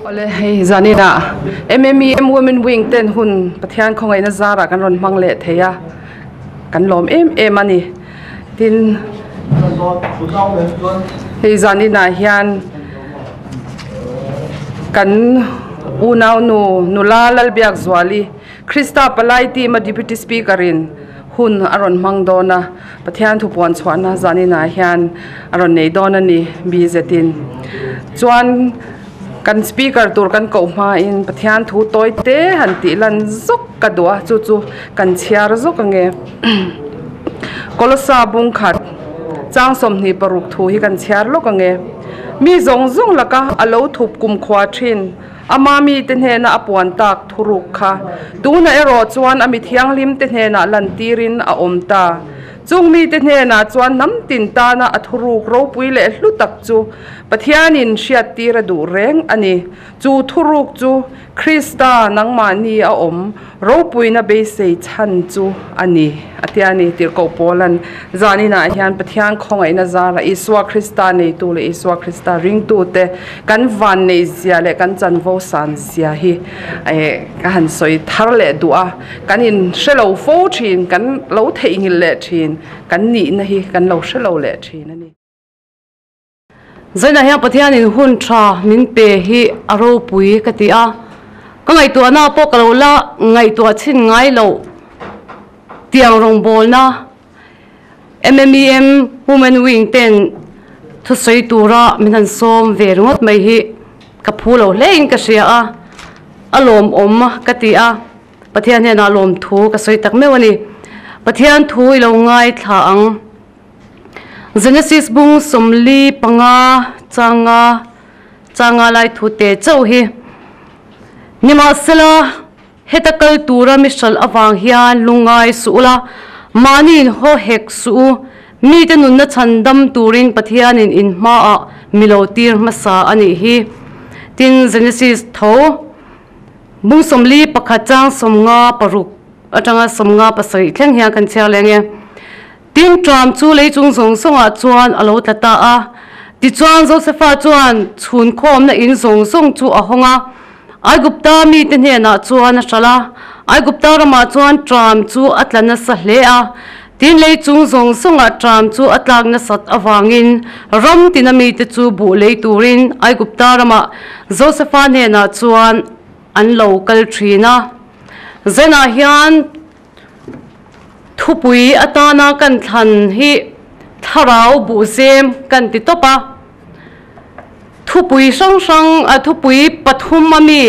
Awle hei zaninah MMEM Women Wing ten hun Pathian khawngaihna zarah kan rawn hmang leh thei a, kan lawm em em a ni. Tin, hei zaninah hian kan unaunu nula Lalbiakzuali Krista Palai team a Deputy Speaker in hun a rawn hmang dawn a, Pathian thupuan chhuahna zaninah hian a rawn nei dawn a ni BZ in. Chuan kan speaker tur kan koh hmain Pathian thu tawi te han tih lan zawk ka duh a, chu chu kan chhiar zawk ange. Kolosa bung khat chang 26 thu hi kan chhiar lawk ange. Mi zawng zawng laka a lo thup kumkhua thin. Ama mite hnena a puan tak thuruk kha tunah erawh chuan a mi thianghlimte hnenah lantirin a awm ta. Chung mite hnenah chuan hnam tin tana a thuruk ropui leh hlu tak chu Pathianin hriattir a duh reng a ni. Chu thuruk chu Krista nangmahni a awm ropuina beisei chhan chu a ni, a ti a ni. Tirhkoh Paula'n zaninah hian Pathian khawngaihna zara Isua Krista neitu leh Isua Krista ringtute Kan vanneih zia leh kan chanvo san zia hi ka han sawi thar leh duh a, kan in hre lo fo thin, kan lo theihnghilh leh thin, kan nihna hi kan lo hre lo leh thin a ni. Zainah hian Pathianin hun tha min pe hi a ropui ka ti a, ka ngaihtuahna pawh ka lo la ngaihtuah chhin ngai loh tiang rawngbawlna MMEM Women Wing ten thusawi tura min han sawm ve ringawt mai hi ka phu lo hle in ka hria a, a lawmawm ka ti a, Pathian hnenah lawmthu ka sawi tak meuh a ni. Pathian thu i lo ngaithla ang. Genesis bung 45 changa changa lai thu te chauh hi. Nimahsela. Heta kal tura mi hralh avang hian lungngai suh ula, mahni in haw hek suh u. Mite nunna chhan dam turin Pathianin in hmaah mi lo tir hmasa a nih hi. Tin, Genesis tho bung 41 chang 56 atanga 57 thleng hian kan chhiar leh ange. Tin, ṭam chu lei chung zawng zawngah chuan a lo tla ta a. Tichuan, Josefa chuan chhun khawmna in zawng zawng chu a hawng a, Aigupta mite hnenah chuan a hralh a. Aigupta ramah chuan ṭam chu a tla nasa hle a. Tin, lei chung zawng zawngah ṭam chu a tlak nasat avangin ram tina mite chu buh lei turin Aigupta ramah Josefa hnenah chuan an lo kal ṭhin a. Zenah hian. Thupui atana kan thlan hi thlarau buhzem kan ti tawp a, thupui hrang hrang a thupui pathum a mi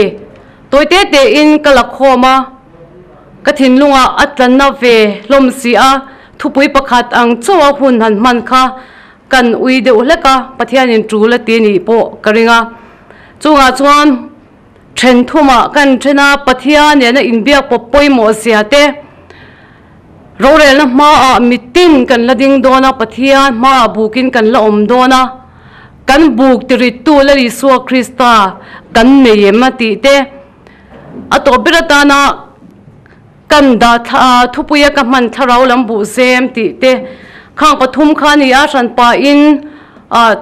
tawi te te in ka la khawm a, ka thinlungah a tlanna ve hlawm si a, thupui pakhat ang chauh a hun han hman kha kan ui deuh hlek a, Pathianin tul a ti nih pawh ka ring a, chungah chuan. Then thumah kan then a, Pathian nena inbiak pawp pawimawh zia te, rorelna hmaah mitin kan la ding dawn a, Pathian hmaah bukin kan la awm dawn a, kan buk tirittu Lal Isua Krista kan nei em a tih te, a tawp ber atana kan dah thla thupuia ka hman thlarau lam buh zem tih te, khang pathum kha a ni a, hranpain ah.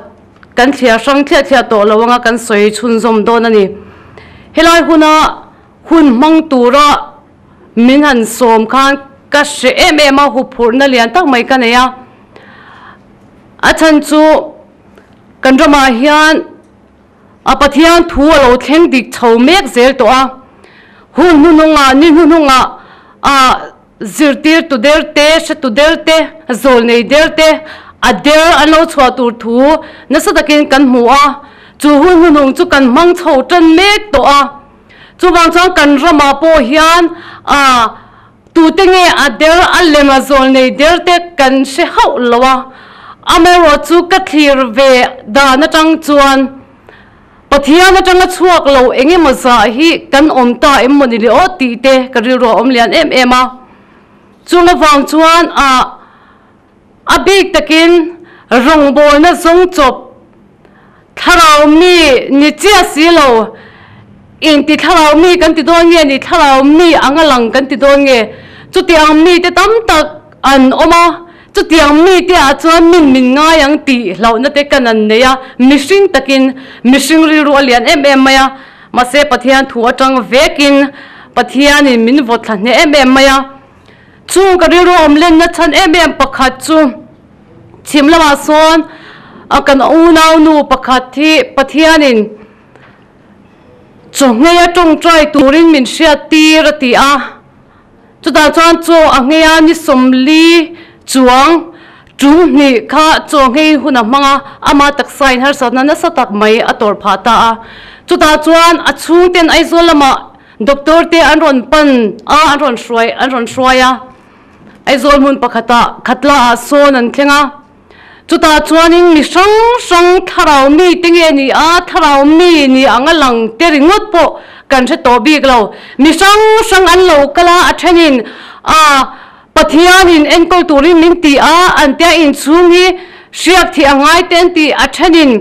Kan thliar hrang thliah thliah tawh lo anga kan sawi chhunzawm dawn a ni. Helai huna hun hmang tura min han sawm khan ka hre em em a, huphurhna lian tak mai ka nei a. A chhan chu kan ramah hian a Pathian thu a lo thleng dik chho mek zel tawh a. Hun hnuhnungah, ni hnuhnungah ah Zirtir tu der te, hre tu der te, zawl nei der te, a der an lo chhuah tur thu nasa takin kan hmu a, chu hun hnuhnung chu kan hmang chho tan mek tawh a. Chuvang chuan kan ramah pawh hian ah tute nge a der a lem a zawl nei der te kan hre hauh lo a, amaherawhchu ka thlir ve dan atang chuan, Pathian atanga chhuak lo eng emaw zah hi kan awm ta em maw ni le aw tih te ka rilru a awm lian em em a. Chung avang chuan ah a bik takin rawngbawlna zawng chawp thlarau mi ni chiah si lo inti thlarau mi kan ti dawn nge ni thlarau mi anga lang kan ti dawn nge chutiang mite tam tak an awm a. Chutiang mite ah chuan min min ngai ang tih hlauhna te kan an nei a, mihring takin mihring rilru a lian em em mai a. Mahse Pathian thu atang vekin Pathianin min vaw thla hneh em em mai a. Chung ka rilru awm lenna chhan em em pakhat chu chhim lamah sawn a kan unaunu pakhat hi Pathianin chaw ngheia tawngtai turin min hriat tir a ti a. Chutah chuan chaw a ngheia ni 40 chuang tum hnih kha chaw nghei hun a hmang a, ama taksa in harsatna nasa tak mai a tawrh phah ta a. Chutah chuan a chhungten Aizawl lamah doctor te an rawn pan a, an rawn hruai an rawn hruai a. Aizawl hmun pakhatah Khatla ah sawn an thleng a. Chutah chuanin mi hrang hrang thlarau mi te nge ni a, thlarau mi ni anga lang te ringawt pawh kan hre tawh bik lo. Mi hrang hrang an lo kal a, a thenin a Pathianin enkawl turin min ti a, an tia inchhung hi hriak thih a ngai te an ti, a thenin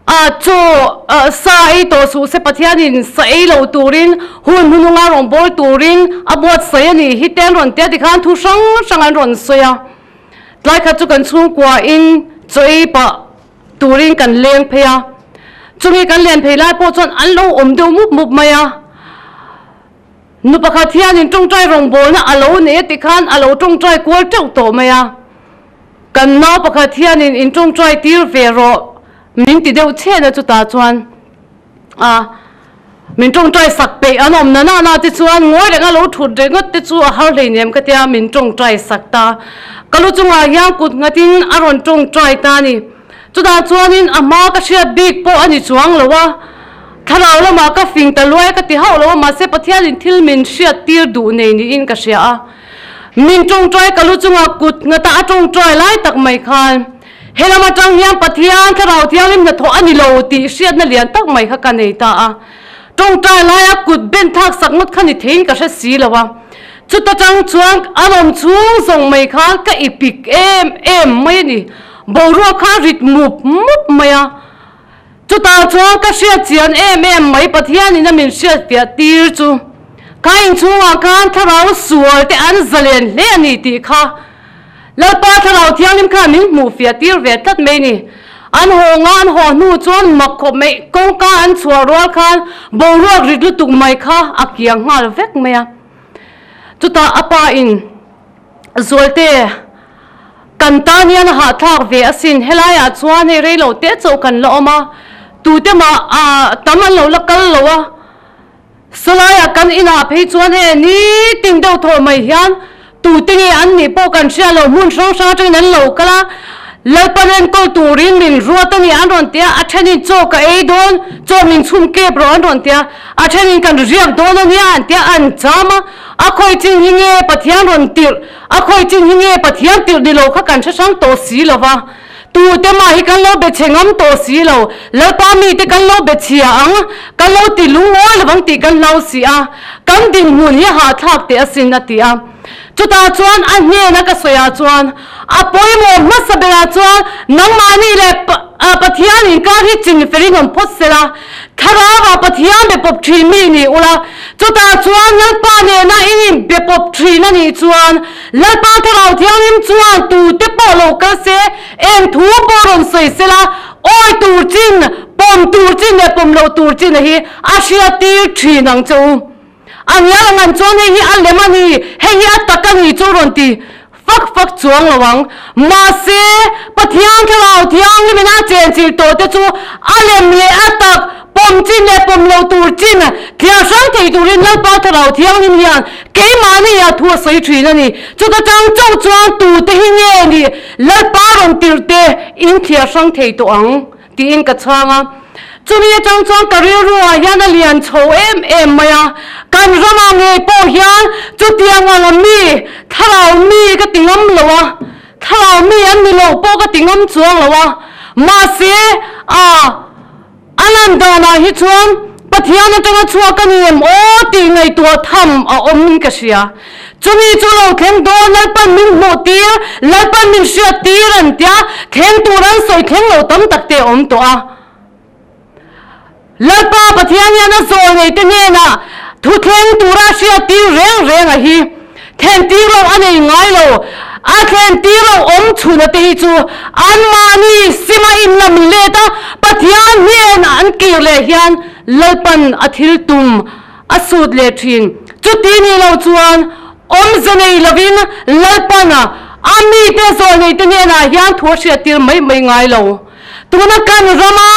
a chaw sa ei tawh suh se Pathianin sa ei lo turin hun hmununga rawn bawl turin a buatsaih a nih hi te an rawn tia tikhan thu hrang hrang an rawn sawi a. Tlai khat chu kan chhungkua in chaw ei pah turin kan leng phei a, chumi kan len phei lai pawh chuan an lo awm deuh mup mup mai a. Nu pakhat hianin tawngtai rawngbawlna a lo nei a tikhan a lo tawngtai kual teuh tawh mai a. Kan nau pakhat hianin in tawngtai tir ve rawh min ti deuh chhen a chutah chuan a min tawngtai sak peih an awm na na na te chuan ngawi reng a lo thut ringawt te chu a har hleinem ka tia min tawngtai sak ta. Ka lu chungah hian kut nghatin a rawn tawngtai ta a ni. Chutah chuanin a hma ka hriat bik pawh a ni chuang lo a, thlarau lamah ka fing ta luai ka ti hauh lo a, mahse Pathianin thil min hriat tir duh nei niin ka hria a. Min tawngtai ka lu chungah kut nghata a tawngtai lai tak mai khan helam atang hian Pathian thlarau thianghlim hnathawh a ni lo tih hriatna lian tak mai kha ka nei ta a. Tawngtai laia kut ben thlak sak ngawt kha ni theiin ka hre si lo a. Chuta tang chuan a lawm chhung zawng mai khan ka ipik em em mai a ni. Boruak kha a rit mup mup mai a. Chutah chuan ka hriat chian em em mai Pathianin a min hriat fiah tir chu kha inchhungah khan thlarau sual te an zalen hle a ni tih kha Lalpa thlarau thianghlim khan min hmuh fiah tir ve tlat mai ni. An haw nga an haw hnu chuan mak khawp mai kawngka an chhuah rual khan boruak rit lutuk mai kha a kiang nghal vek mai a. Chutah a pa in Zualte, kan tan hian a hahthlak ve asin, helaiah chuan hei rei lo te chauh kan la awm a, tute mah tam an lo la kal lo a, sawlaiah kan inah phei chuan hei nitin deuh thawh mai hian tute nge an nih pawh kan hria lo, hmun hrang hrang atangin an lo kal a, Lalpan enkawl turin min ruat a ni an rawn ti a, a thenin chaw ka ei dawn, chaw min chhum kep rawh an rawn ti a, a thenin kan riak dawn a nia an ti a, an cham a. A khawi chin hi nge Pathian rawn tirh, a khawi chin hi nge Pathian tirh ni lo kha kan hre hrang tawh si lo va. Tute mah hi kan lo be chhe ngam tawh si lo, Lalpa mite kan lo be chhia ang, kan lo ti lungawi lo vang tih kan hlau si a, kan dinhmun hi hahthlak teh asin a ti a. Chutah chuan a hnena ka sawiah chuan, a pawimawh hmasa berah chuan nangmahni leh Pathian inkar hi chin ferin awm phawt sela, Thlarauah Pathian be pawp thin mi ni ula, chutah chuan Lalpa nena in in be pawp thin a nih chuan Lalpa Thlarau Thianghlim chuan tute pawh lo kal se, eng thu pawh rawn sawi sela, awi tur chin, pawm tur chin leh pawm loh tur chin a hi a hriattir thin ang che u. A ngial ang an chuan hei hi a lem a ni, hei hi a tak a ni chu rawn ti fak fak chuang lo ang. Mahse, Pathian Thlarau Thianghlimin a chenchilh tawh te chu a lem leh a tak, pawm chin leh pawm loh tur chin thliar hrang thei turin Lalpa Thlarau Thianghlim hian keimahni ah thu a sawi thin a ni. Chuta tang chauh chuan tute hi nge nih Lalpa rawn tirh te in thliar hrang thei tawh ang tiin ka chhang a. Chumi atang chuan ka rilru ah hian a lian chho em em mai a, kan ramah ngei pawh hian chutiang anga mi, thlarau mi ka ti ngam lo a, thlarau mi an ni loh pawh ka ti ngam chuang lo a, mahse a a lan danah hi chuan Pathian atanga chhuak a ni em aw tih ngaihtuah tham a awm in ka hria. Chumi chu lo thleng dawn Lalpan min hmuh tir, Lalpan min hriat tir an tia, thleng tur an sawi thleng lo tam tak te a awm tawh a. Lalpa Pathian hian a zawl nei te hnenah thu thleng tura hriat tir reng reng a hi thlen tir loh a nei ngai lo. A thlen tir loh awm chhuna te hi chu anmahni sima inlam let a, Pathian hnenah an kir leh hian. Lalpan a thil tum a sut leh thin. Chuti ni lo chuan awmze nei lovin Lalpan a mite zawlneite hnenah hian thu a hriattir mai mai ngai lo. Tuna kan rama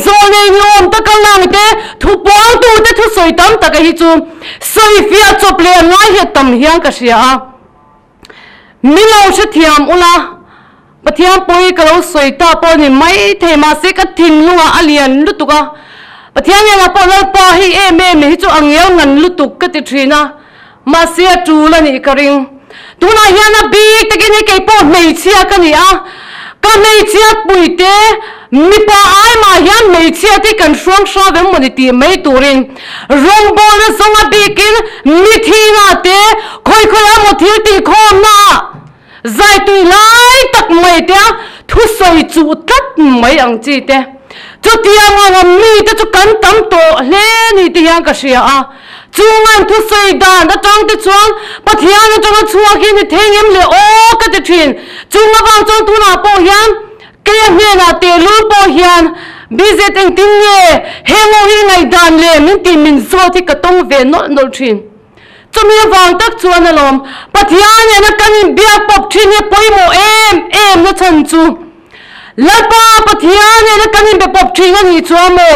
zawlnei ni awm taka langte thu puangtute thusawi tam taka hi chu sawifiah chawp leh ngai hi a tam hian ka hria a. Min lo hrethiam ula, Pathian pawi ka lo sawi ta pawh ni mai thei mahse ka thinlungah a lian lutuk a, Pathian hnenah pawh Lalpa hei em em hi chu a ngel ngan lutuk ka ti thin a, mahse a tul a nih ka ring. Tunah hian a bik takin hei kei pawh hmeichhia ka ni a, ka hmeichhia puite mipa ai mah hian hmeichhia te kan hruang hra ve mawni tih mai turin rawngbawlna zawnga bikin mithina te khawi khawi a maw thil tihkhawmna ah zai tui lai tak mai te a thusawi chuh tlat mai ang chi te. Chutiang anga mite chu kan tam tawh hle ni te hian ka hria a. Chungan thusawi dan atang te chuan Pathian atanga chhuak hi ni thei ngem le aw ka ti thin. Chung avang chuan tunah pawh hian keia hnenah tehlul pawh hian BZ engtin nge heng ho hi ngaihdan le min tih min zawt hi ka tawng ve nawlh nawlh thin. Chumi avang tak chuan alawm Pathian nena kan inbiak pawp thin hi pawimawh em em na chhan chu. Lalpa Pathian nena kan inbe pawp thin a nih chuan maw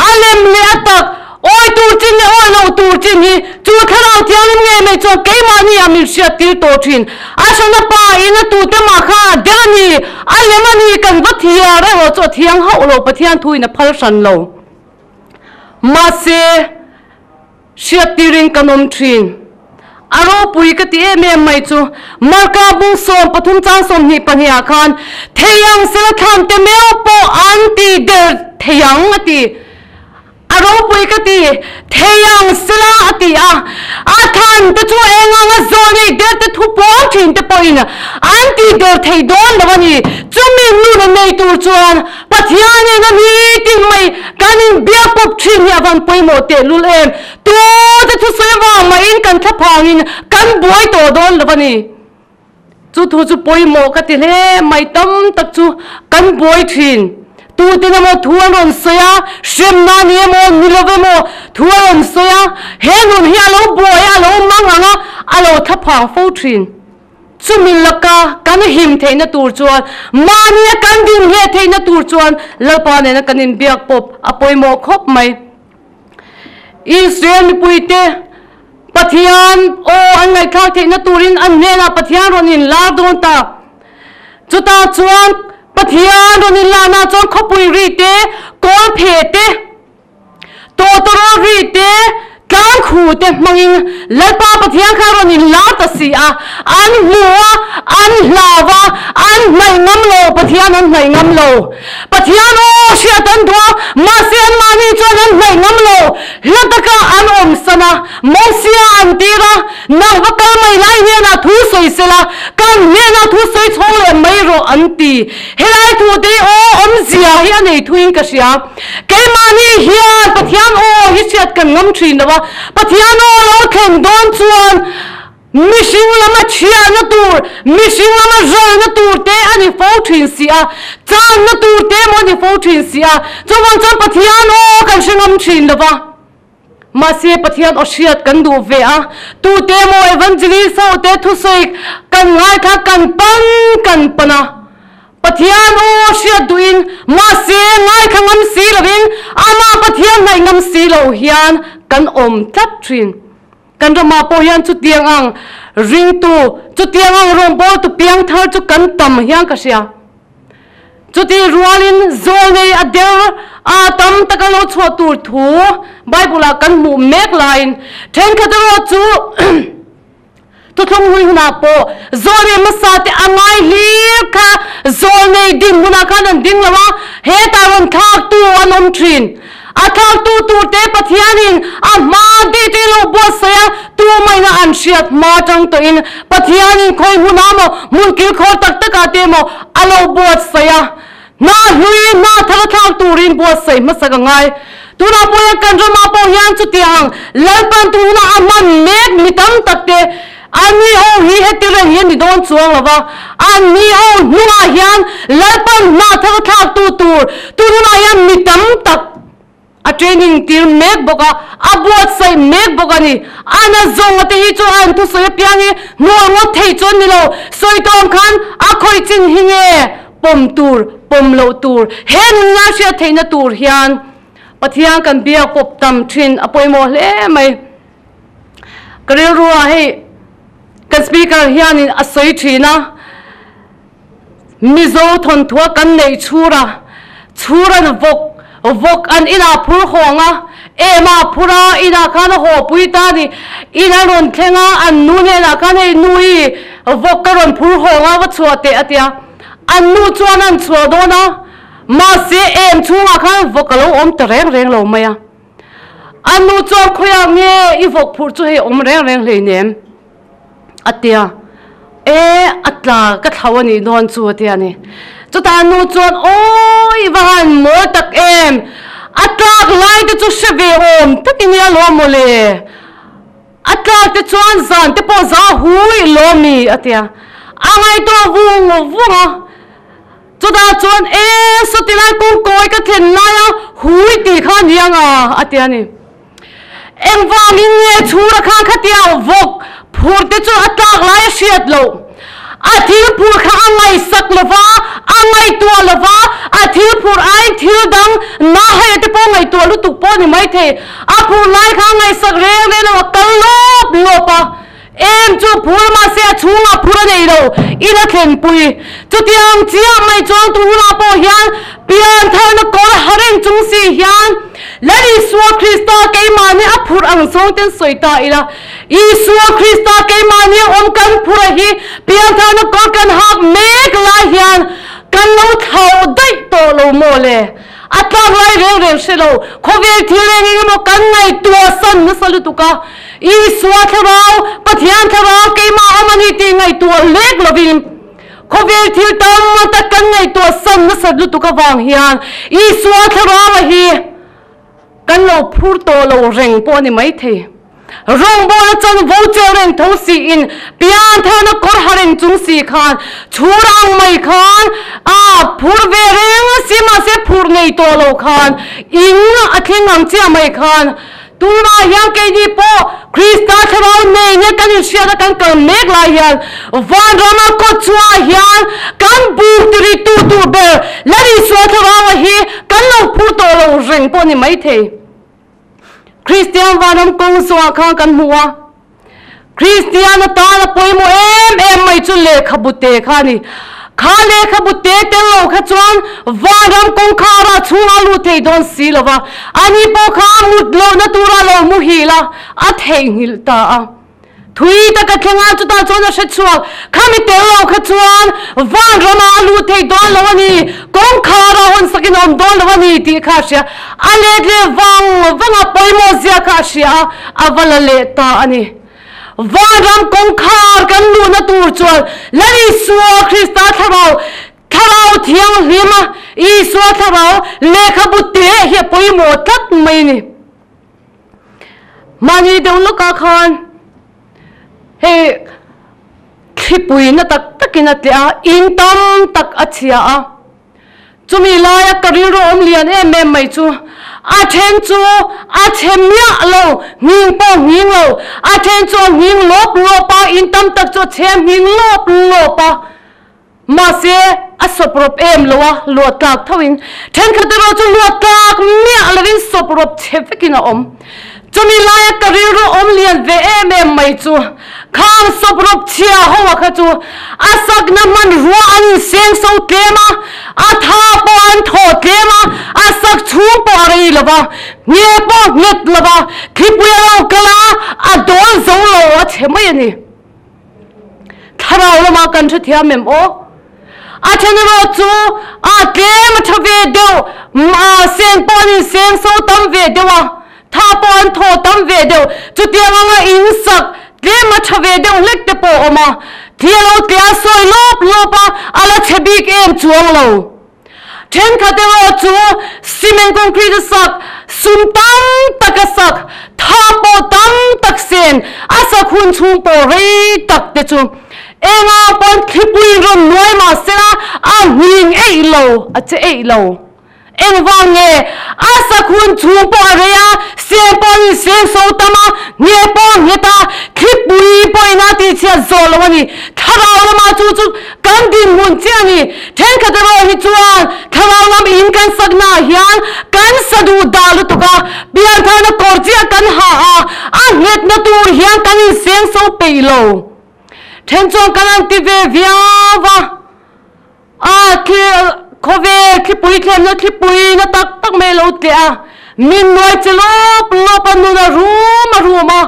a lem leh a tak awi tur chin leh awi loh tur chin hi chu Thlarau Thianghlim ngei mai chuan keimahni ah min hriat tir tawh thin. A hrana pa in a tute mah kha a der a ni, a lem a ni kan va thiar erawh chu a thiang hauh lo Pathian thu in a phal hran lo. Mahse. Hriat tirin kan awm thin. A ropui ka ti em em mai chu Marka bung 13 chang 22 ah khan thei ang sela thlan te meuh pawh an ti der thei ang a ti. A ropui ka ti thei ang sela a ti a, a thlan te chu eng anga zawl nei der te thu puang thin te pawhin an ti der thei dawn lo a ni. Chumi nun a nei tur chuan Pathian in a nitin mai kan inbiak pawp thin hi a van pawimawh tehlul em? Tute thusawi avang mahin kan thlaphangin kan buai tawh dawn lo a ni. Chu thu chu pawimawh ka ti hle mai, tam tak chu kan buai thin. Tuten emaw thu an rawn sawi a, hremna a ni emaw ni lo emaw thu a rawn sawi a, he nun hi a lo buai a, a lo mang ang a, a lo thlaphang fo thin. Chumi laka kan him theihna tur chuan, mahnia kan din hle theihna tur chuan Lalpa nena kan inbiak pawp a pawimawh khawp mai. Israel mipuite Pathian aw an ngaihthlak theihna turin an hnenah Pathian rawn inlar dawn ta. Chutah chuan Pathian rawn inlarna chuan khawpui ri te, kawl phe te, Tawtawrawl ri te, tlang khu te hmangin Lalpa Pathian kha rawn inlar ta si a, an hmu a, an hlau a, an hnaih ngam lo, Pathian an hnaih ngam lo. Pathian aw hriat an duh a, mahse anmahni chuan an hnaih ngam lo. Hla taka an awmsan a, Mosia an tir a, Nang va kal mai lai hnenah thu sawi sela, kan hnenah thu sawi chhawng leh mai rawh an ti. Helai thu te hi aw awmzia hi a nei thuin ka hria. Keimahni hian Pathian aw hi hriat kan ngam thin lo a, Pathian aw lo thleng dawn chuan mihring lama chhiahna tur, mihring lama ralna tur te a ni fo thin si a, channa tur te emaw a ni fo thin si a, chuvang chuan Pathian aw kan hre ngam thin lo va. Mahse Pathian aw hriat kan duh ve a, tute emaw evangelist ho te thusawi kan ngaithla kan pan kan pan a, Pathian aw hriat duhin mahse ngaithla ngam si lovin amah Pathian hnaih ngam si lo hian kan awm tlat thin. Kan ramah pawh hian chutiang ang ringtu, chutiang ang rawngbawltu piangthar chu kan tam hian ka hria. Chutih rualin zawlnei a der a tam taka lo chhuah tur thu Bible-ah kan hmuh mek laiin thenkhat erawh chu thuthlung hlui hunah pawh zawlnei hmasa te a ngai hlir kha zawlnei din hunah khan an ding lo a, hetah rawn thlaktu an awm thin. A thlaktu turte Pathianin a hma dih te lo buatsaih a, tumaina an hriat hma tang tawhin Pathianin khawi hmunah maw, hmun kilkhawr tak takah te maw a lo buatsaih a, hna hlui hna thar a thlak turin buatsaih hmasak a ngai. Tunah pawh hian kan ramah pawh hian chutiang Lalpan tu hunah a hman mek mi tam tak te Anni ho hi heti reng hi a ni dawn chuang lo va, anni ho hnungah hian Lalpan hna thar thlaktu tur tunhunah hian mi tam tak A training tir mek bawk a, a buatsaih mek bawk a ni. A na zawnga te hi chu an thusawi apiang hi hnual ngawt thei chu an ni lo. Sawi tawh ang khan a khawih chin hi nge pawm tur, pawm loh tur, he nunna hriat theihna tur hian Pathian kan biak pawp tam thin a pawimawh hle mai. Ka rilruah hei kan speaker hianin a sawi thin a. Mizo thawnthua kan neih chhur a, chhur an vawk, vawk an inah phur hawng a, em a phur a, inah khan a haw pui ta a ni. In a rawn thleng a, an nu hnenah khan hei nu hi vawk ka rawn phur hawng a, va chhuah teh a ti a. An nu chuan an chhuah dawn a, mahse em chhungah khan vawk a lo awm ta reng reng lo mai a. An nu chuan khawiah nge i vawk phurh chu hei awm reng reng hleinem? A ti a, E, a tla ka thlau a nih dawn chu a ti a ni. Chutah nu chuan, Awi, va han mawl tak em! A tlak lai te chu hre ve awm tak i nia lawm maw le? A tlak te chuan zan te pawh za hui lawm mi a ti a. A ngaihtuah vung vung a. Chutah chuan, E, sawti lai kawngkawi ka thlen laia hui tih kha a ni ang a, a ti a ni. Engvangin nge chhura khan khatiang vawk phur te chu a tlak lai a hriat loh? A thil phur kha a ngaihsak lo va, a ngaihtuah lo va, a thil phur aiin thil dang na hei te pawh ngaihtuah lutuk pawh a ni maithei. A phur lai kha a ngaihsak reng reng lo, a kal lawp lawp a. Em chu phur mahse a chhungah phur a nei lo, in a thlenpui. Chutiang chiah mai chuan tu hunah pawh hian piantharna kawr ha reng chung si hian Lal Isua Krista keimahni a phurh ang zawng ten sawi ta ila. Isua Krista keimahni a awm kan phurh a hi piantharna kawr kan hak mek lai hian kan lo thlauh daih tawh lo maw le? A tlak lai reng reng hre lo, khawvel thil reng eng emaw kan ngaihtuah san nasa lutuk a, Isua thlarau, Pathian thlarau keimah awm a ni tih ngaihtuah lek lovin, khawvel thil tam tak kan ngaihtuah san nasat lutuk avang hian Isua thlarau a hi kan lo phur tawh lo reng pawh a ni maithei. Rawngbawla chanvo cheu reng tho siin pian tharna kawr ha reng chung si khan chhur ang mai khan a phur ve reng a si mahse phur nei tawh lo khan in a thleng ang chiah mai khan tunah hian keini pawh Krista thlarau nei nia kan inhriat a kan kal mek lai hian vanrama kawt chhuah hian kan buk tiritu tur ber Lal Isua thlarau a hi kan lo phur tawh lo reng pawh a ni maithei. Kristian vanram kawng zawhah khan kan hmu a, Kristian atan a pawimawh em em mai chu lehkhabu te kha a ni. Kha lehkhabu te tel lo kha chuan vanram kawngkhar ah chhungah a lut thei dawn si lo va, ani pawh kha mut lohna tura lo muhil a, a theihnghilh ta a. Thui tak a thleng a, chutah chuan a hre chhuak. Khami tel lo kha chuan van rama a lut thei dawn lo a ni, kawngkhar a hawn sakin a awm dawn lo a ni tih kha a hria. A let leh vang vang a, pawimawh zia kha a hria a, a va la leh ta a ni. Vanram kawngkhar kan luhna tur chuan Lal Isua Krista thlarau, Thlarau Thianghlim a, Isua thlarau lehkhabu teh hi a pawimawh tlat mai a ni. Mahni deuh lawkah khan hei thlipui na tak takin a tleh a, in tam tak a chhia a. Chumi laia ka rilru awm lian em em mai chu a then chu a chhe miah lo, nghing pawh nghing lo, a then chu a nghing lawp lawp a, in tam tak chu a chhe nghing lawp lawp a. Mahse, a sawp rawp em lo a, luah tlak tho in thenkhat erawh chu luah tlak miah lovin sawp rawp chhe vekin a awm. Chumi laia ka rilru awm lian ve em em mai chu khang sawp rawp chhia ho a kha chu a sakna hmanrua an inseng so tlem a, a tha pawh an thaw tlem a, a sak chhung pawh a rei lo va, nge pawh nghet lo va, thlipui a lo kal a, a dawl zo lo a chhe mai a ni. Thlarau lamah kan hrethiam em aw? A then erawh chu a tlem a tha ve deuh, a seng pawh an inseng so tam ve deuh a, tha pawh an thaw tam ve deuh. Chutiang anga insak tlem a tha ve deuh hlek te pawh a awm a, thli a lo tleh a sawi lawp lawp a, a la chhe bik em chuang lo. Thenkhat erawh chu cement concrete a sak, sum tam tak a sak, tha pawh tam tak sen a sak hun chhung pawh rei tak te chu enga pawn thlipui rawn nuai mah sela a nghing eih lo, a che eih lo. Engvang nge a sakhun chhung pawh a rei a, seng pawh an inseng so tam a, nge pawh a nghet a, thlipui pawhin a tihchhiat zawh lo a ni. Thlarau lamah chu chu kan dinhmun chiah a ni. Thenkhat erawh hi chuan thlarau lam in kan saknaah hian kan sa duh dah lutuk a, piantharna kawr chiah kan ha a, a nghetna tur hian kan inseng so peih lo. Then chuan kan han ti ve viau va. A thli khawvel thlipui thlenna thlipui na tak tak mai a lo tleh a, min nuai che lawp lawp a, nun a rum a rum a,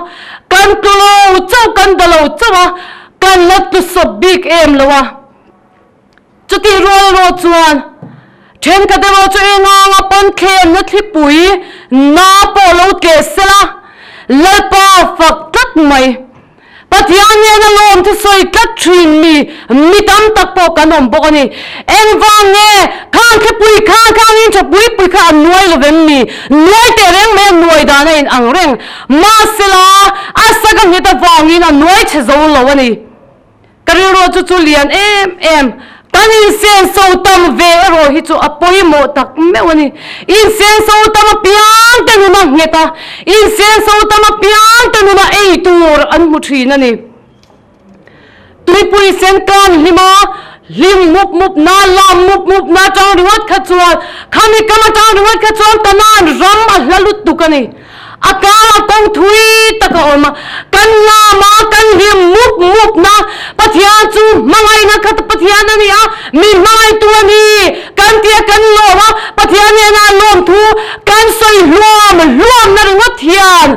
kan tlu lo chauh kan da lo chauh a, kan la tlu sawp bik em lo a. Chutih rual erawh chuan thenkhat erawh chu engang a pawn thlenna thlipui na pawh lo tleh sela, Lalpa fak tlat mai. Pathian nena lawm chu sawi tlat thin mi, mi tam tak pawh kan awm bawk a ni. Engvang nge khang thlipui khang khang in tha pui pui kha an nuai lo vem mi? Nuai teh reng mai a nuai dan a in ang reng. Mahsela a sak a nghet avangin a nuai chhe zo lo a ni. Ka rilru chu chu lian em em. Kan insenso tam ve erawh hi chu a pawimawh tak meuh a ni. Insenso tam apiang te nuna nghet a, insenso tam apiang te nuna ei tur an hmu thin a ni. Tuipui sen kan hlim a, hlim mup mup na, lam mup mup na atang ringawt kha chuan, khami kam atang ringawt kha chuan Kanaan ram a hla lutuk a ni. A kara kawng thui tak a awm a, kan lama kan hlim mup mup na Pathian chu hmangaihna kha Pathian a ni a, mi hmangaihtu a ni kan tia kan lawm a, Pathian nena lawm thu kan sawi hluam hluam na ringawt hian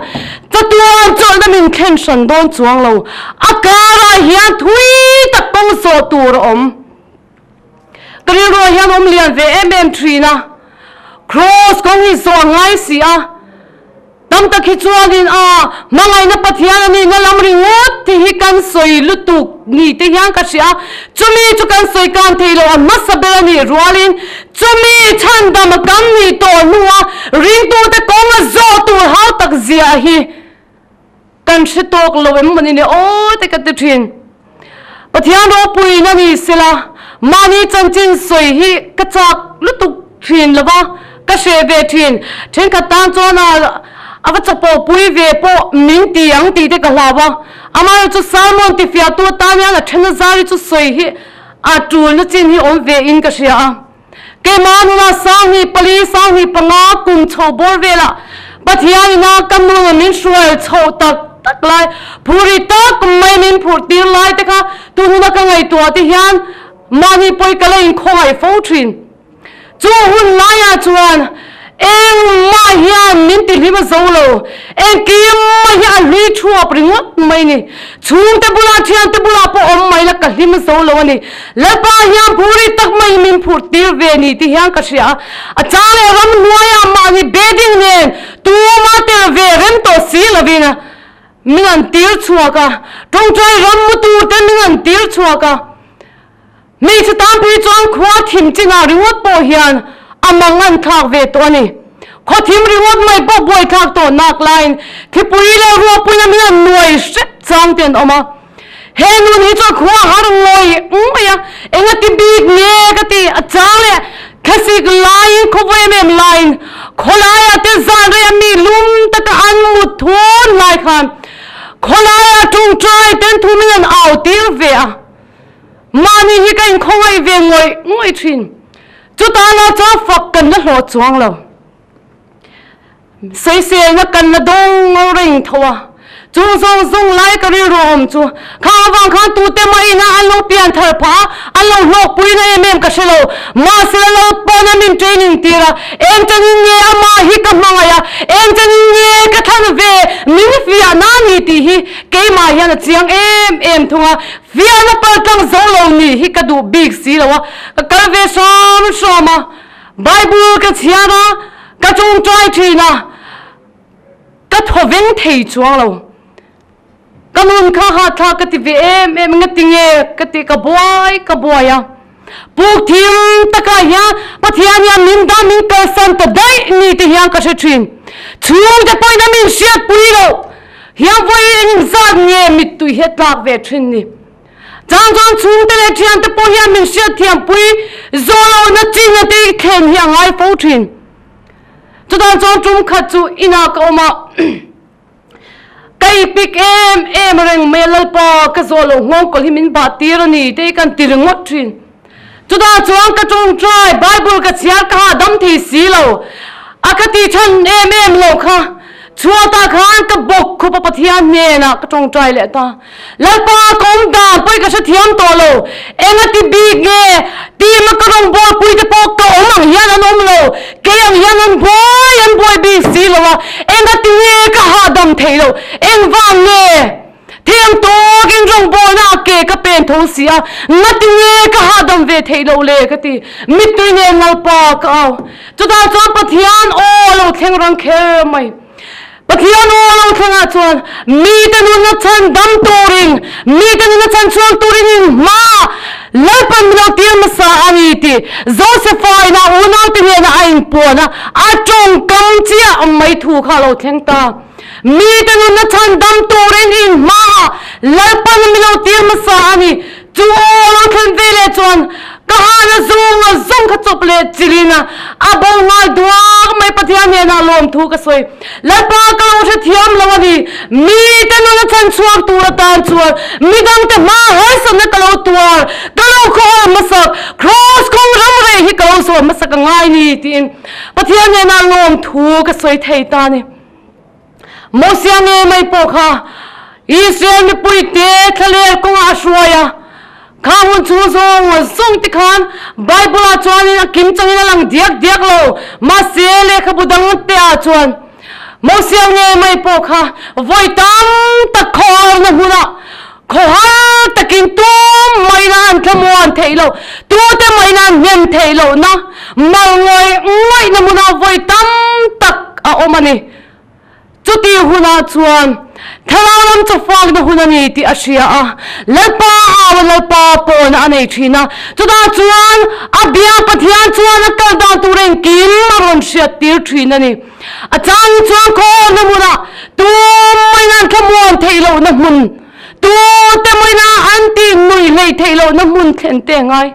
chatuan chawlhna min thlen hran dawn chuang lo. A karah hian thui tak kawng zawh tur a awm. Ka rilruah hian awm lian ve em em thin a, Kraws kawng hi zawh a ngai si a, tam tak hi chuanin a hmangaihna Pathian a nihna lam ringawt tih hi kan sawi lutuk ni te hian ka hria a, chumi chu kan sawi kan thei lo a hmasa ber a nih rualin chumi chhandam a kan nih tawh hnua ringtute kawng a zawh tur hau tak zia hi Kan hre tawk lo em mawni le aw te ka ti thin. Pathian ropuiin a ni sela, mahni chanchin sawi hi ka chak lutuk thin lo va, ka hreh ve thin. Thenkhat tan chuan a a va chawpawh pui ve pawh min ti ang tih te ka hlau a. Amaherawhchu chu sermon tifiahtu atan hian a then a zar hi chu sawi hi a tulna chin hi awm ve in ka hria a. Keimah nuna 24, 25 kum chho bawr velah Pathian ina ka nuna min hruai chhoh tak tak lai, phuri tak mai min phurh tir lai te kha tu huna ka ngaihtuah te hian mahni pawi ka la inkhawngaih fo thin. Chu hun laiah chuan engmah hian min tihlim a zo lo, engkim mai hi a hlui thuap ringawt mai ni. Chhungte bulah thiante bulah pawh awm mai la ka hlim zo lo a ni. Lalpa hian phuri tak mai min phurh tir ve ni ti hian ka hria a. A chang leh ram hnuaiah mahni bedding nen tuma tel ve rem tawh si lovin min han tir chhuak a. Tawngtai ram mu tur te min han tir chhuak a. Hmeichhe tanpui chuan khua thim chinah ringawt pawh hian a mang an thlak ve tawh a ni. Khaw thim ringawt mai pawh buai thlak tawh nak laiin thipui leh ruahpuina min an nuai hrep chang te an awm a. He nun hi chuan khua har ngawih ngawih a, enga ti bik nge ka ti a chang leh thlasik laiin khawvawi em em laiin khawlaiah te zan rei a mi lum taka an mut thun lai khan khawlaiah tawngtai ten thu min an au tir ve a. Mahni hi ka inkhawngaih ve ngawih ngawih thin. Chutah lah chuan fak kan la hlawh chuang lo. Sawiselna kan la dawng ngo reng tho a. Chung zawng zawng lai ka rilru a awm chu khang avang khan tute mah ina an lo pian thar phah a, an lo hlawkpui na em em ka hre lo. Mahse la lo pawn a min training tir a, eng changin nge amah hi ka hmangaih a, eng changin nge ka thlan ve min fiahna a ni tih hi keimah hian a chiang em em thung a. Fiahna paltlang zo lo nih hi ka duh bik si lo a, ka kal ve hram hram a, Bible ka chhiar a, ka tawngtai thin a, ka thaw veng thei chuang lo. Ka nun kha hahthlak ka ti ve em em, engati nge ka tih ka buai ka buai a. Puk thim takah hian Pathian hian min dah min kalsan ta daih ni te hian ka hre thin. Chhungte pawhin a min hriatpui loh hian vawi engzat nge mittui hi a tlak ve thin ni. Chang chuan chhungte leh thiante pawh hian min hriatthiampui zawh lo. lohna chin a tei thlen hi a ngai fo thin. Chutah chuan tum khat chu inah ka awm a, ka ipik em em reng mai a, Lalpa ka zawh loh nghawng kawlh hi min bah tir a ni tei kan ti ringawt thin. Chutah chuan ka tawngtai, Bible ka chhiar ka hahdam thei si lo, a ka tih chhan em em lo kha chhuatah khan ka bawk khup a Pathian hnenah ka tawngtai leh ta. Lalpa ka awm dan pawi ka hrethiam tawh lo, eng a ti bik nge? Team a ka rawngbawlpui te pawh ka awm ang hian an awm lo, kei ang hian an buai an buai bik si lo a, eng a ti nge ka hahdam theih loh, engvang nge? Thiam tawkin rawngbawlna a ke ka pen tho si a, ngati nge ka hahdam ve theih loh le ka ti. Mittui nen Lalpa ka au. Chutah chuan Pathian aw a lo thleng rang kher mai. Pathian aw a lo thlengah chuan mite nunna chhan dam turin, mite nunna chhan chhuak turin in hma Lalpan min lo tir hmasa a ni tih Josefa ina unaute hnena a inpuan a, a tawngkam chiah mai thu kha a lo thleng ta. Mite nunna chhan dam turin in hmaah Lalpan min lo tir hmasa a ni. Chu aw lo thlen ve leh chuan ka hana zawng a zawng kha chawp leh chilin a, a bo nghal duak mai. Pathian hnenah lawmthu ka sawi. Lalpa ka lo hrethiam lo a ni. Mite nunna chhan chhuak tur atan chuan midangte hma harsatna ka lo tuar, ka lo khawhawm hmasak, Kraws kawng ram reh hi ka lo zawh hmasak a ngai ni tiin Pathian hnenah lawmthu ka sawi thei ta a ni. Mosia nge mai pawh kha Israel mipuite thlaler kawngah a hruai a, kha hun chu zawng zawng te khan Bible-ah chuanin a kim changin a lang diak diak lo, mahse lehkhabu dang te ah chuan Mosia nge mai pawh kha vawi tam tak khawharna hmunah khawhar takin tum maina an thlamuan theih loh, tute maina an hnem theih lohna mal ngawih ngawihna hmunah vawi tam tak a awm a ni. Chuti hunah chuan thlarau lam chu fakna hun a ni tih a hria a, Lalpa au a Lalpa pawhna a nei thin a, chutah chuan a bia Pathian chuan a kal dan tur engkim a rawn hriat tir thin a ni. A chang chuan khawhna hmunah tum maina an thlamuan theih lohna hmun, tute maina an tih nui hlei theih lohna hmun thlen te a ngai.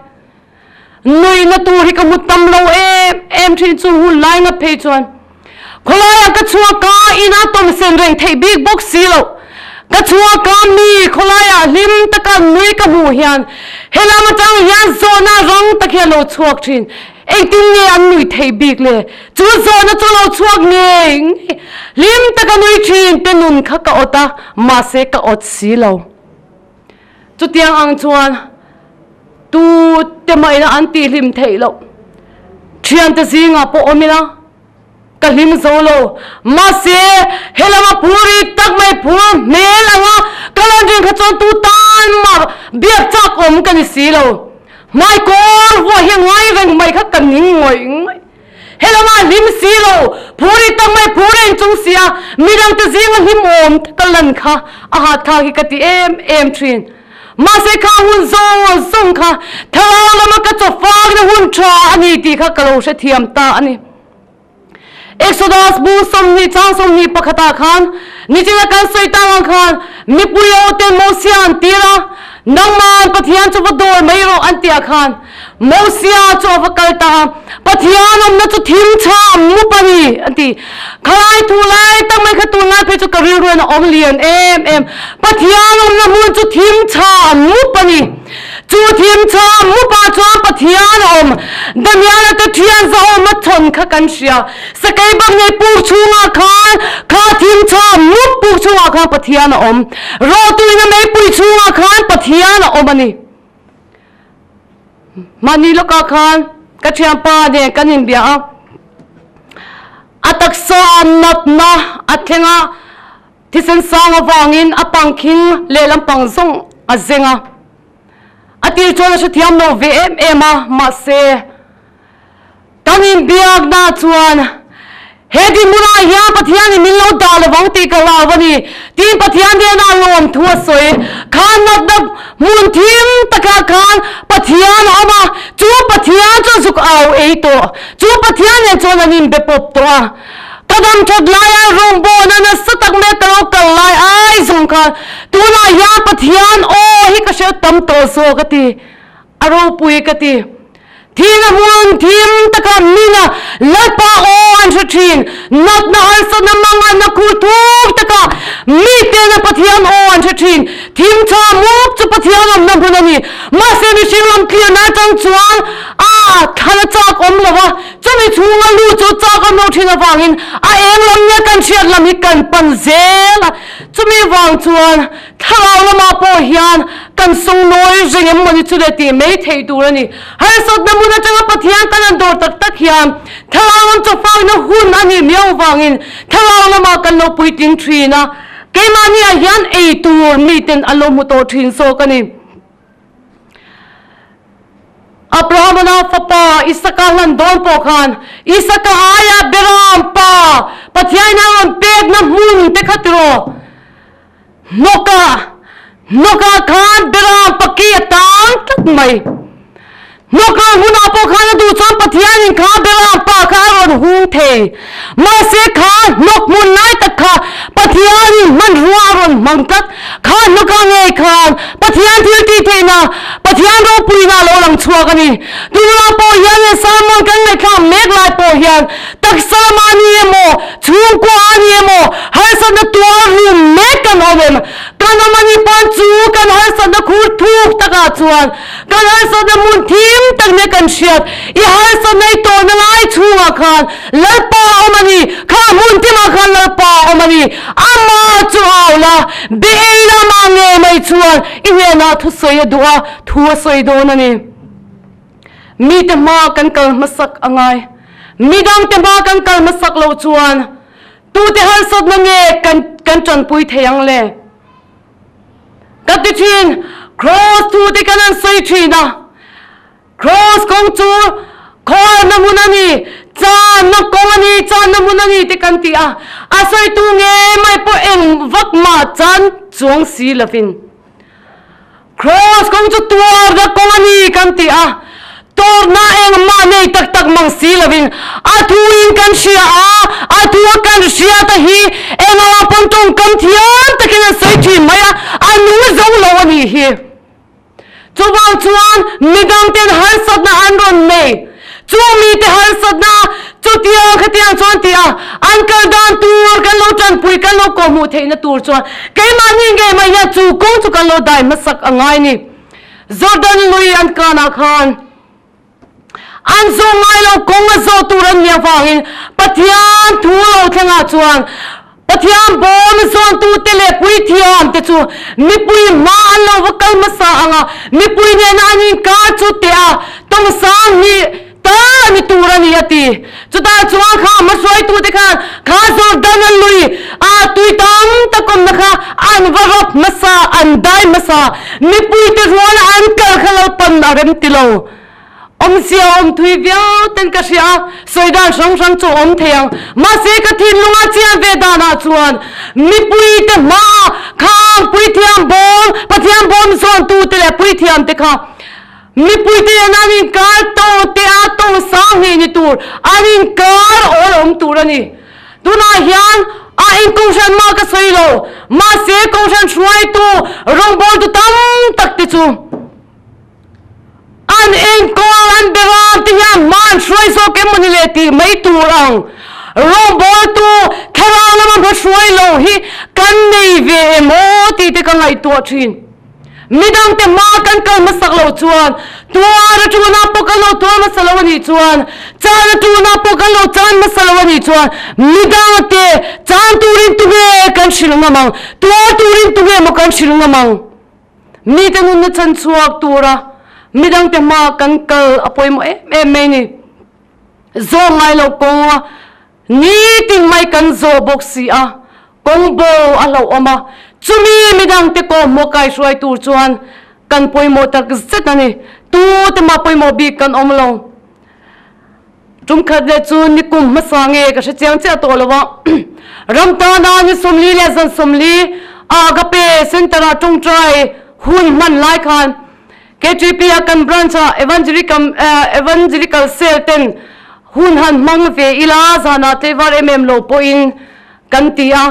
Nuihna tur hi ka hmu tam lo em em thin chu hun lai ngat phei chuan khawlaiah ka chhuak a, inah tawm sen reng theih bik bawk si loh. Ka chhuak a, mi khawlaiah hlim taka nui ka hmuh hian helam atang hian zawhna rang tak hian lo chhuak thin. Engtin nge an nui theih bik le? Chu zawhna chu lo chhuak ngei ngei. Hlim taka nui thin te nun kha ka awt a, mahse ka awt si lo. Chutiang ang chuan tu te mah ina an tih hlim theih loh thiante zingah pawh awm ila ka hlim zo lo. Mahse helama phur i tak mai phur hmel anga ka lan rin kha chuan tu tan mah biak chak awm ka ni si lo. Hmaikawr vuah hi ngai reng mai kha ka ning ngawih ngawih. Helama hlim si lo, phur i tak mai phur reng chung sia midangte zinga hlim awm ka lan kha a hahthlak hi ka ti em em thin. Mahse kha hun zawng zawng kha thlarau lama ka chaw fakna hun tha a ni tih kha ka lo hrethiam ta a ni. Exodus bu 20 chang 21 ah khan nichina kan sawi tang ang khan mipui ho ten Mosia an tir a, Nangman Pathian chu va dawl mai rawh an tih ah khan Mosia chu a va kal ta a, Pathian awmna chu thim tha mup a ni an ti. Khalai thu lai tak mai kha tunlai phei chu ka rilruin a awm lian em em. Pathian awmna hmun chu thim tha mup a ni. Chu thim tha mup ah chuan Pathian a awm. Daniela te thian zahawm a thawn kha kan hria. Sakei bak nei puk chhungah khan kha thim tha mup puk chhungah khan Pathian a awm. Rawhtuina meipui chhungah khan Pathian a awm a ni. Mahni lawkah khan ka thianpa nen kan inbia a, a taksa natna a thleng a, thisen sang avangin a pangkhing lehlam pang zawng a zeng a. A tir chuan a hrethiam lo ve em em a, mahse Kan inbiakna chuan he dinhmunah hian Pathianin min lo dah lovang tih ka hlau a ni tiin Pathian hnenah lawmthu a sawi. Khan natna hmun thim takah khan Pathian a awm a, chu Pathian chuan zuk au ei tawh. Chu Pathian nen chuan an inbe pawp tawh a. Ka dam that laia rawngbawlna nasa tak mai ka lo kal lai ai zawng khan tunah hian Pathian aw hi ka hre tam tawh zawk a ti. A ropui ka ti. Thihna hmun thim taka mina Lalpa aw an hre thin. Natna harsatna manganna khur thuk taka mitena Pathian aw an hre thin. Thim tha mup chu Pathian awmna hmun a ni. Mahse mihring lam tlirna atang chuan a thlan a chak awm lo a, chumi chhunga lu chu chak awm lo thin avangin a eng lam nge kan hriat lam hi kan pan zel a. Chumi vang chuan Thlarau lamah pawh hian kan sawngnawi reng em mawni chu le tih mai theih tur a ni. Harsatna hmun atanga Pathian kan han dawr tak tak hian thlarau lam chawfakna hun a nih miau vangin thlarau lamah kan lo puitling thin a, keimahniah hian ei tur miten an lo hmu tawh thin zawk a ni. Abrahamana fapa Isaka hlan dawn pawh khan Isaka aia Beram pa Pathiain a rawn pekna hmun te kha tiraw? Hnawka, hnawka khan Beram paki a tang tlat mai. Hnawka hunah pawh khan a duh chuan Pathianin kha Beram pa kha a rawn hung thei. Mahse kha hnawk hmun lai tak kha Pathianin hmanrua a rawn hmang tlat. Kha hnawka ngei khan Pathian thil tih theihna, Pathian ropuina a lo lang chhuak a ni. Tunah pawh hian he sermon kan ngaihthlak mek lai pawh hian Taksa lama a ni emaw, chhungkua a ni emaw, harsatna tuar rum mek kan awm em? Kan awm a nih pawn chu kan harsatna khur thuk takah chuan kan harsatna hmun thim tak nia kan hriat. I harsatna i tawhna lai chhungah khan Lalpa a awm a ni, kha hmun timah khan Lalpa a awm a ni. Amah chu a au la, be ei lamah ngei mai chuan i hnenah thusawi a duh a, thu a sawi dawn a ni. Mite hma kan kal hmasak a ngai. Midangte hma kan kal hmasak loh chuan tute harsatna nge kan kan tanpui thei ang le? Ka ti thin, Kraws thu te kan han sawi thin a, Kraws kawng chu khawarna hmun a ni, channa kawng a ni, channa hmun a ni te kan ti a, a sawitu nge mai pawh eng vak mah chan chuang si lovin. Kraws kawng chu tuarna kawng a ni kan ti a, tawrhna engmah nei tak tak mang si lovin a thuin kan hria a, a thu a kan hriat a hi engah pawn tawngkam thiam takin an sawi thin mai a, a nung zo lo a nih hi. Chuvang chuan midangten harsatna an rawn nei. Chu mite harsatna chutiang khatiang chuan ti a, an kal dan tur kan lo tanpui kan lo kawhhmuh theihna tur chuan keimahni ngei mai hian chu kawng chu kan lo dai hmasak a ngai ni. Jordan lui an kanah khan an zawh ngai lo kawng a zawh tur an nih avangin Pathian thu lo thlengah chuan Pathian bawm zawntu te leh puithiam te chu mipui hma an lo va kal hmasa ang a, mipui nena an inkar chu teh a, tawngsang hnih tal a ni tur a ni a ti. Chutah chuan kha hmahruaitu te khan kha Jordan a lui a tui tam tak awmna kha an va rap hmasa, an dai hmasa, mipui te ruala an kal kha lo pan a rem ti lo. Awmzia awm thui viau ten ka hria a, sawi dan hrang hrang chu a awm thei ang. Mahse ka thinlunga chian ve danah chuan mipui te hmaah khang puithiam bawm, Pathian bawm zawntute leh puithiam te kha mipui te nen an inkar to te a tawng sang hnih ni tur, an inkar awl awm tur a ni. Tunah hian a eng kohhran mah ka sawi lo, mahse kohhran hruaitu rawngbawltu tam tak te chu, An enkawl an be ram te hian hma an hruai zawk em mawni le tih mai tur ang. Rawngbawltu thlarau lama hma hruai lo hi kan nei ve em aw tih te ka ngaihtuah thin. Midangte hma kan kal hmasak loh chuan tuar a tuna pawh kan lo tuar hmasa lo a nih chuan, chan a tuna pawh kan lo chan hmasa lo a nih chuan midangte chan turin tunge kan hrilh ngam ang, tuar turin tunge maw kan hrilh ngam ang. Mite nunna chan chhuak tura midangte hma kan kal a pawimawh em em mai ni. Zawh ngai lo kawnga nitin mai kan zawh bawk si a, kawng bo a hlauhawm a, chumi midangte kawhmawh kaihruai tur chuan kan pawimawh tak zet a ni. Tute mah pawimawh bik kan awm lo. Tum khat leh chu nikum hmasa nge ka hre chiang chiah tawh lo a, ram tana ni 40 leh zan 40 a Agape Centre ah tawngtai hun hman lai khan KTP a kan branch ah Evangelical Cell ten hun han hmang ve ila zanah tlaivar em em lo pawhin kan ti a.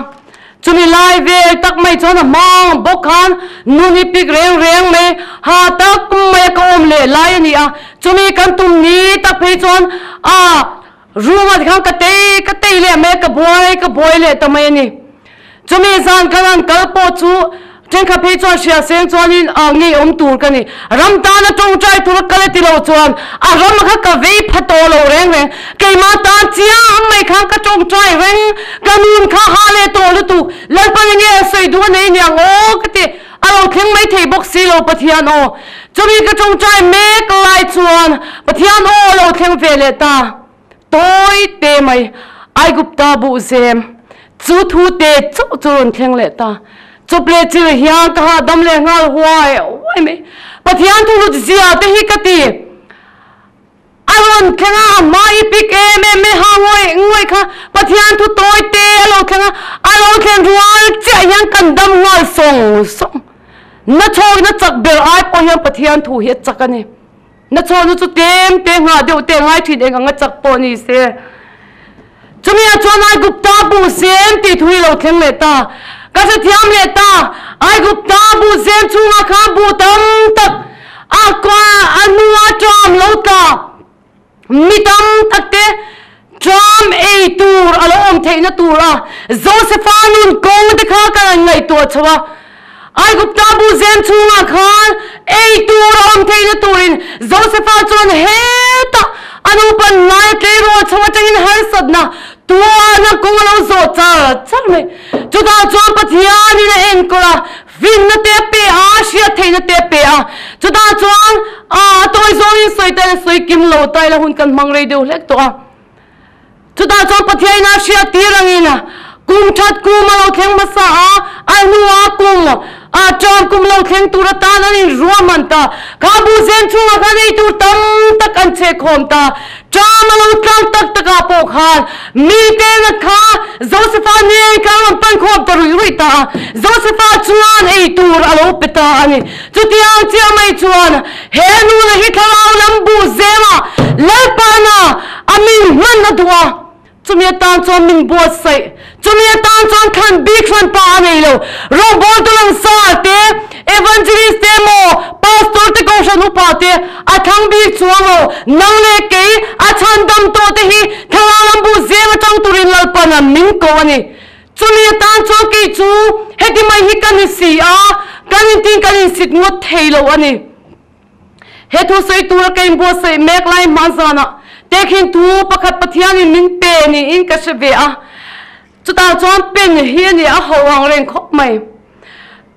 Chumi lai vel tak mai chuan a hmang bawk khan nun hi pik reng reng mai ha tak mai a ka awm leh lai a ni a. Chumi kan tum ni tak phei chuan a room ah tikhan ka tei ka tei leh mai a, ka buai ka buai leh ta mai a ni. Chumi zan khan an kal pawh chu thenkhat phei chuan hria seng chuanin ah ngei awm tur ka ni. Ram tana tawngtai tura kal a ti lo chuan a ram kha ka vei pha tawh lo reng reng. Keimah tan chiang mai khan ka tawngtai reng, ka nun kha ha leh tawh lutuk, Lalpan enge a sawi duh a nei niang aw ka ti, a lo thleng mai thei bawk si lo Pathian aw. Chumi ka tawngtai mek lai chuan Pathian aw a lo thleng ve leh ta. Tawi te mai Aigupta buhzem chu thu te chauh chu rawn thleng leh ta. Chawp leh chil hian ka hahdam leh nghal huai huai mai. Pathian thu hlut zia te hi ka ti. A rawn thleng a, a hma i pik em em mai ha ngawih ngawih kha Pathian thu tawi te a lo thleng a, a lo thlen rual chiah hian kan dam nghal sawng sawng. Na chhawkna chak ber ai pawh hian Pathian thu hi a chak a ni. Na chhawkna chu tlem te nghah deuh te ngai thin eng anga chak pawh ni se. Chumi ah chuan Aigupta buh zem tih thu hi lo thleng leh ta. Ka hrethiam leh ta, Aigupta buh zem chhungah khan buh tam tak a a hnua ṭam lo tla mi tam tak te ṭam ei tur a lo awm theihna tura Josefa nun kawng te kha ka han ngaihtuah chho a. Aigupta buh zem chhungah khan ei tur a awm theihna turin Josefa chuan hetah a nupan ngai a tleirawl chho atangin harsatna tuahna kawng a lo zawh char char mai. Chutah chuan Pathianin a enkawl a, finna te a pe a, hriat theihna te a pe a. Chutah chuan a tawi zawngin sawi ta ila sawi kim lo ta ila hun kan hmang rei deuh hlek tawh a. Chutah chuan Pathiain a hriat tir angin kum that kum a lo thleng hmasa a, a hnuah kum a ṭan kum lo thleng tur atan an inruahman ta. Kha buhzem chhungah khan ei tur tam tak an chhehkhawm ta. Ṭam a lo tlang tak takah pawh khan mite kha Josefa nen khan rawn pan khawm ta ruih ruih ta a, Josefa chuan ei tur a lo pe ta a ni. Chutiang chiah mai chuan he nuna hi thlarau lam buhzema Lalpana A min hman a duh a, chumi atan chuan min buatsaih. Chumi atan chuan thlan bik hran pa a nei lo. Rawngbawltu langsar te, evangelist te emaw, pastor te kohhran upa te a thlang bik chuang lo. Nang leh kei a chhandam tawh te hi thlarau lam buh zeng atang turin Lalpan a min ko a ni. Chumi atan chuan kei chu heti mai hi ka ni si a, kan intin kan insit ngawt thei lo a ni. He thu sawi tura ka inbuatsaih mek lai hma zanah tehkhin thu pakhat Pathianin min pe niin ka hre ve a, chutah chuan pen hi a ni a ho ang reng khawp mai.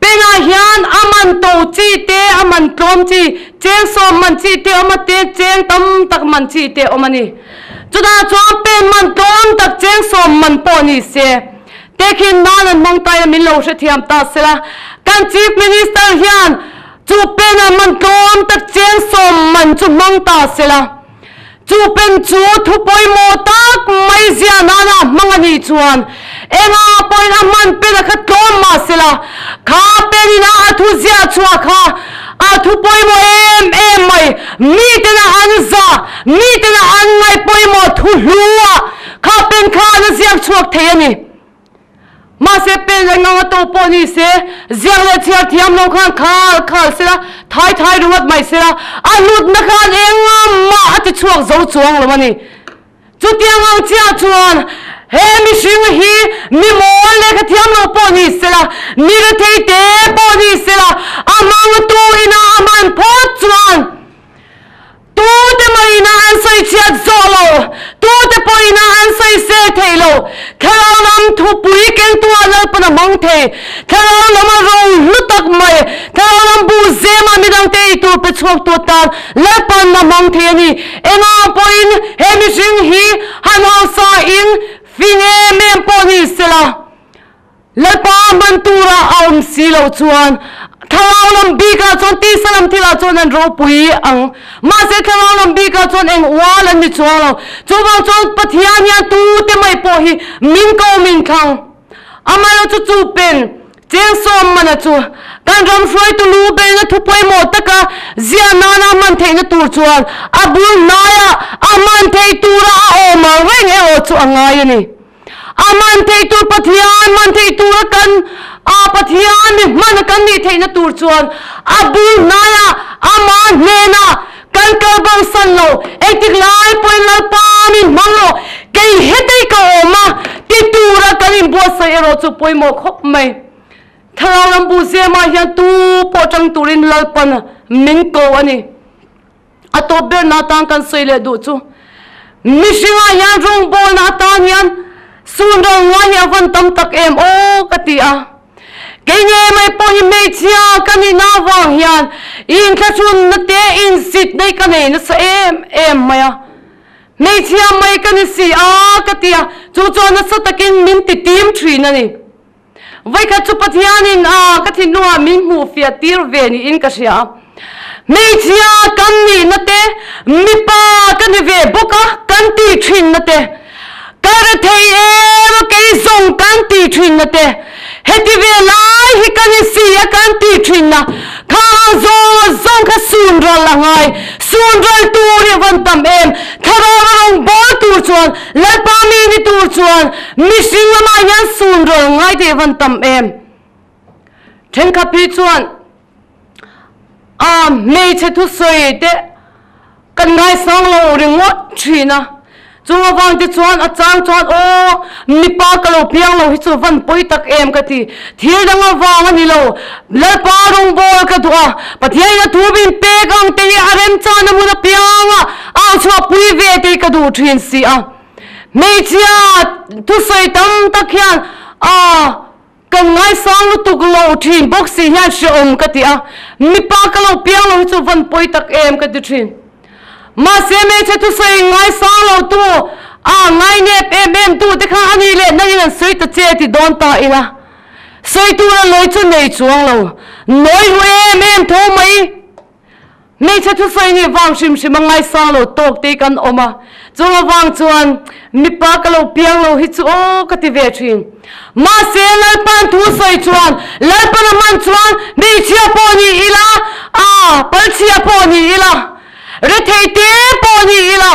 Penah hian a man to chi te, a man tlawm chi, cheng sawm man chi te awm a te, cheng tam tak man chi te awm a ni. Chutah chuan pen man tlawm tak cheng sawm man pawh ni se, tehkhin nan an hmang taia min lo hrethiam ta sela, kan Chief Minister hian Chu pen a man tlawm tak cheng sawm man chu hmang ta sela, chu pen chu thu pawimawh tak mai zia nana hmang a nih chuan enga pawhin a hman pen a kha tlawm mah sela, kha pen ina a thu ziah chhuah kha a thu pawimawh em em mai, mitena an zah, mitena an ngaih pawimawh thu hlu a kha pen khan a ziak chhuak thei a ni. Mahse pen reng anga to pawh ni se, ziak leh chhiar thiam lo khan khal khal sela, thai thai ringawt mai sela, a hlutna khan engmah a ti chhuak zo chuang lo a ni. Chutiang ang chiah chuan he mihring hi mi mawl lehkha thiam lo pawh ni sela, mi rethei te pawh ni sela, a hmangtu ina a hman phawt chuan, Tute maina an sawi chhiat zawh lo, tute pawhina an sawi sel thei lo. Thlarau lam thupui kengtuah Lalpan a hmang thei. Thlarau lam a ro hlu tak mai. Thlarau lam bu zema midangte ei tur pe chhuak tu atan Lalpan a hmang thei a ni. Engah pawhin he mihring hi han hausa in fing em em pawh ni sela. Lalpa hman tura a awm si lo chuan thlarau lam bikah chuan tisa lam thilah chuan an ropui ang. Mahse thlarau lam bikah chuan eng ual an ni chuang lo. Chuvang chuan Pathian hian tute mai pawh hi min ko min thlang. Amaherawhchu chu chu pen cheng sawm mana chu kan ram hruaitu lu beihna thu pawimawh taka ziah nana hman theihna tur chuan a bul hnaiah a hman theih tura a awm ang reng erawh chu a ngai a ni. A man theih tur Pathian man theih tura kan a Pathian mi hman a kan nih theihna tur chuan a bul hnaiah ama hnenah kan kal bosan lo. Engtik lai pawhin Lalpa min hmang rawh, kei hetei ka awm a ti tura kan inbuatsaih erawh chu pawimawh khawp mai. Thlarau ram bu zema hian tu pawh tang turin Lalpan min ko a ni. A tawp berna atan kan sawi leh duh chu mihringah hian rawngbawlna atan hian sun ro ngai hi a van tam tak em aw ka ti a. Kei nge mai pawh hi hmeichhia ka nihna avang hian inthlahrunna te insitna hi ka nei nasa em em mai a. Hmeichhia mai ka ni si a ka ti a, chu chuan nasa takin min ti tim thin a ni. Vaikhat chu Pathianin a ka thinlungah min hmuh fiah tir ve niin ka hria. Hmeichhia kan nihna te, mipa ka ni ve bawk a kan tih thinna te, ka rethei em a kei zawng kan tih thinna te, heti ve lai hi ka ni si a kan tih thinna, khang zawng zawng kha sun ral a ngai. Sun ral tur hi a van tam em? Thlarau a rawn bawl tur chuan Lalpa mi ni tur chuan mihring lamah hian sun rawl ngai teh van tam em? Thenkhat phei chuan a hmeichhe thusawi te kan ngaisang lo ringawt thin a, chung avang te chuan a chang chuan aw mipa ka lo piang lo hi chu van pawi tak em ka ti, thil dang avang a ni lo, Lalpa rawngbâwl ka duh a, Pathianin a thu min pek ang te hi a remchana hmun apiang a au chhuahpui ve te hi ka duh thin si a. Hmeichhia thusawi tam tak hian a kan ngaisang lutuk lo thin bawk si hian hrehawm ka ti a, mipa ka lo piang lo hi chu van pawi tak em ka ti thin. Mahse hmeichhe thusawi ngaisang lo tu a ngainep em em tu te kha a nih leh nangin an sawi ta che ti dawn ta ila. Sawi tura lawi chu nei chuang lo, nawi ru em em tho mai. Hmeichhe thusawi nih vang hrim hrim a ngaisang lo tawk te kan awm a, chung avang chuan mipa ka lo piang lo hi chu aw ka ti ve thin. Mahse Lalpan thu sawi chuan Lalpan a hman chuan hmeichhia pawh ni ila, a palchhia pawh ni ila, rethei te pawh ni ila,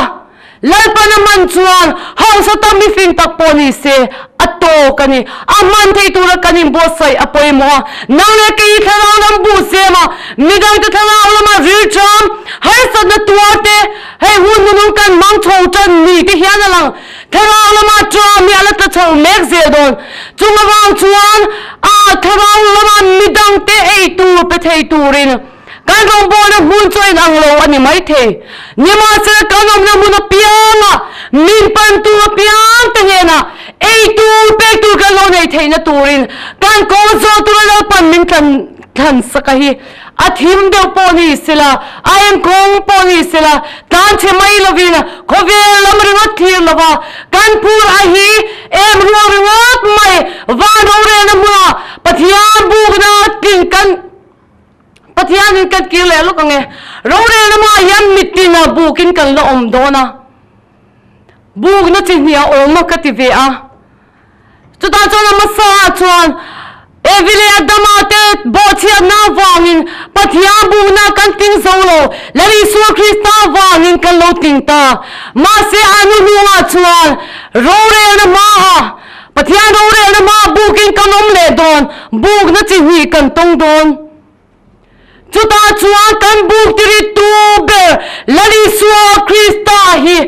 Lalpan a hman chuan hausa tam mi fing tak pawh ni se, a tawk a ni. A hman thei tura kan inbuatsaih a pawimawh a. Nang leh kei thlarau lam buh zem a, midangte thlarau lama rilṭam, harsatna tuar te, hei hun hmunung kan hmang chho ṭan ni te hian a lang. Thlarau lama ṭam hi a la tla chho mek zel dawn. Chung avang chuan a thlarau lama midangte ei tur pe thei turin, Kan rawngbawlna hmun chu a inang lo a ni maithei. Nimahsela kan awmna hmun apianga min pantu apiang te hnenah ei tur pek tur kan lo nei theihna turin kan kawl zawh tura Lalpan min tlan thlan sak a hi. A thim deuh pawh ni sela, a engkawng pawh ni sela, tlanchhe mai lovin khawvel lam ringawt thlir lova kan phur a hi em ruang ringawt mai van rorelna hmunah Pathian bukna tling kan Pathianin kan kir leh lawk ang e. Rorel lamah hian mitin ah bukin kan la awm dawn a, bukna chi hnih a awm a ka ti ve a. Chutah chuan a hmasa ah chuan Evi leh Adama te bawhchhiatna avangin Pathian bukna kan tling zo lo, Lal Isua Krista avangin kan lo tling ta. Mahse a hnuhnungah chuan rorelna hmaah Pathian rorelna hmaah bukin kan awm leh dawn, bukna chi hnih kan tawng dawn. Chutah chuan kan buk tirittu ber Lal Isua Krista hi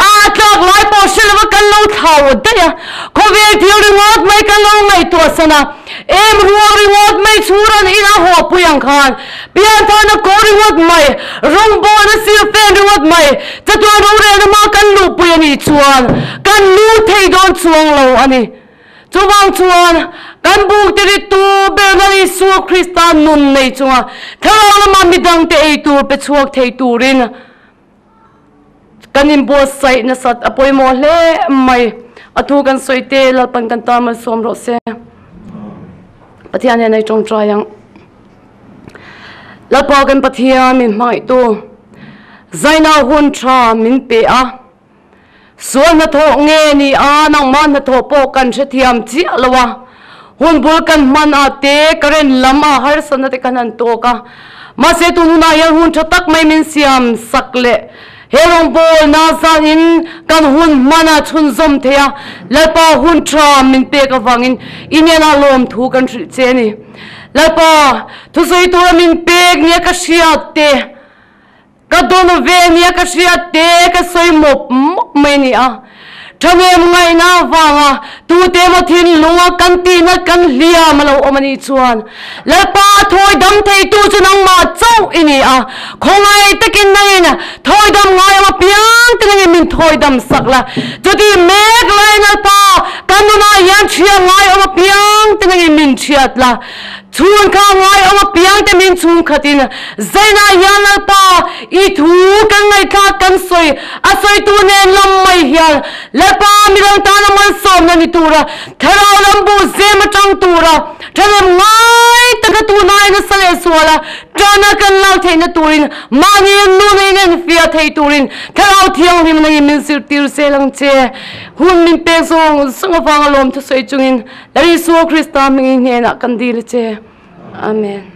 a tlak lai pawh hre lova kan lo thlau daih a, khawvel thil ringawt mai kan lo ngaihtuah san a, em ruak ringawt mai chhuran ina haw pui ang khan piantharna kawr ringawt mai, rawngbawlna silfen ringawt mai, chatuan rorelna hma kan luhpui a nih chuan kan lu thei dawn chuang lo a ni. Chuvang chuan kan bukte rittu ber Lal Isua Krista nun nei chunga thlarau lama midangte ei tur pe chhuak thei turin kan inbuatsaih nasat a pawimawh hle mai. A thu kan sawi te Lalpan kan tan malsawm rawh se. Pathian hian ei tawngtai ang. Lalpa kan Pathian min hmangaihtu zaina hun tha min pe a. Sual hnathawh nge ni a, nangmah hnathawh pawh kan hrethiam chiah lo a, hun bul kan hman ah te current lam ah harsatna te kan han tawk a, mahse tun hunah hian hun tha tak mai min siam sak leh. He rawngbawlna zanin kan hun hman a chhunzawm thei a, Lalpa hun tha min pek avangin i hnenah lawmthu kan hrilh che a ni. Lalpa, thusawi tura min pek nia ka hriat te, ka dawn ve nia ka hriat te ka sawi mawp mawp mai a ni a. Thahnem ngaihna avanga tute emaw thinlunga kan tihna kan hliam a lo awm a nih chuan Lalpa thawi dam theitu chu nangmah chauh i ni a, khawngaih takin nangin thawi dam ngai awm apiang te nangin min thawi dam sak la. Chuti mek laiin Lalpa kan nunah hian chhia ngai awm apiang te nangin min chhiat la. Chhun kha ngai awm apiang te min chhung khatin zainah hian Lalpa i thu kan ngaihthlak kan sawi a sawitu nen lam mai hian Lalpa midang tana malsawmna ni tura thlarau lam bu zem atang tura thahnem ngai taka tunai nasa leh suala tana kan lak theihna turin mahni nuna in enfiah thei turin thlarau thianghlim nangin min zirtir zel ang che. Hun min pek zawng zawng avanga lawmthu sawi chungin Lal Isua Krista hmingin hnenah kan dil a che. Amen.